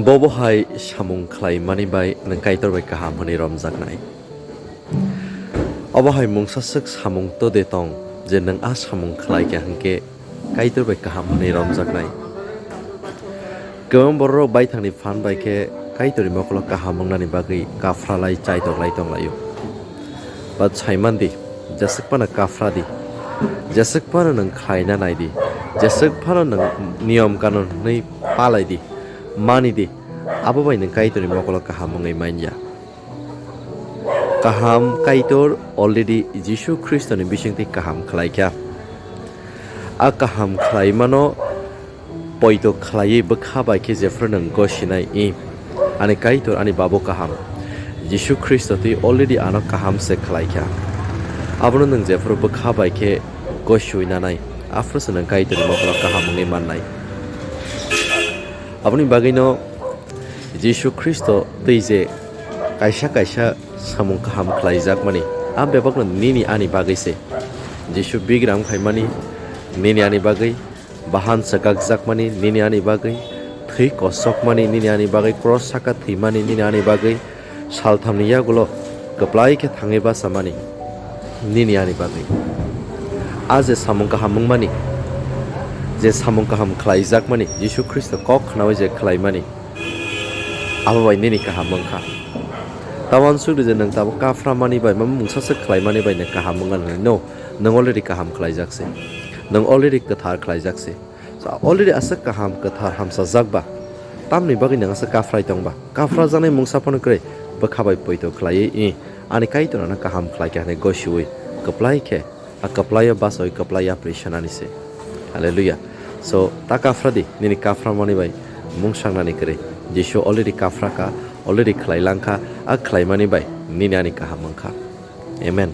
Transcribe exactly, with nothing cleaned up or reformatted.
Bobo hai samung khlaimani bai nwng Kaitor bai kaham hwnwi romjaknai. Obo hai mungsa swk samung to de tong je nwng a samung khlai kha hwnkhe Kaitor bai kaham hwnwi romjaknai. Kwbang bororok baithangni phan bai khe Kaitorni mokolo kaham wngnani bagwi kafralai chaitorlai tonglaio. Ba saiman di, jeswk phano kafra di, jeswk phano nwng khlaina nai di, jeswk phano nwng niyom kanon hwnwi palai di, mani di, abo bai nwng Kaitorni mokolo kaham wngwi man ya. Kaham Kaitor already Jisu Khristoni bisingtwi kaham khlai kha. A kaham khlaimano poito khlaiwi bwkha bai khe jephru nwng gosinai, i, ani Kaitor, ani Babo kaham. Jisu Khristo twi already ano kaham se khlai kha. Abono nwng jephru bwkha bai khe gosiwi nanai, aphuru se nwng Kaitorni mokolo kaham wngwi mannai. Aboni bagwino Jisu Khristo twi je kaisa kaisa samung kaham khlaijakmani, a bebakno nini ani bagwi se. Jisu bigram khaimani nini ani bagwi, bahan swkakjakmani nini ani bagwi, thwi kosokmani nini ani bagwi, cross saka thwimani nini ani bagwi, salthamni yagulo kwplai khe thangwi bachamani nini ani bagwi. A je samung kaham wngmani, je samung kaham khlaijakmani, Jisu Khristo kok khnaui je khlaimani, abo bai nini kaham wngkha. Tamo uansuk di je nwng tabuk kafra mani bai, mama mungsa swk khlaimani bai nwng kaham wngna nai? No, nwng already kaham khlaijak se. Nwng already kwthar khlaijak se. So, already aswk kaham, kwthar, hamsajak ba, tamni bagwi nwng aswk kafrai tong ba? Kafra jaknai mungsa phano kwrwi, bwkha bai poito khlaiwi, i, ani Kaitor ano kaham khlai kha hwnwi gosiwi, kwplai khe, a kwplaio bachawi kwplai yapri sanani se. Hallelujah. So, ta kafra di, nini kafra mani bai mung sangnani kwrwi. Jisu already kafra kha, already khlai lang kha, a khlaimani bai nini ani kaham wng kha. Amen.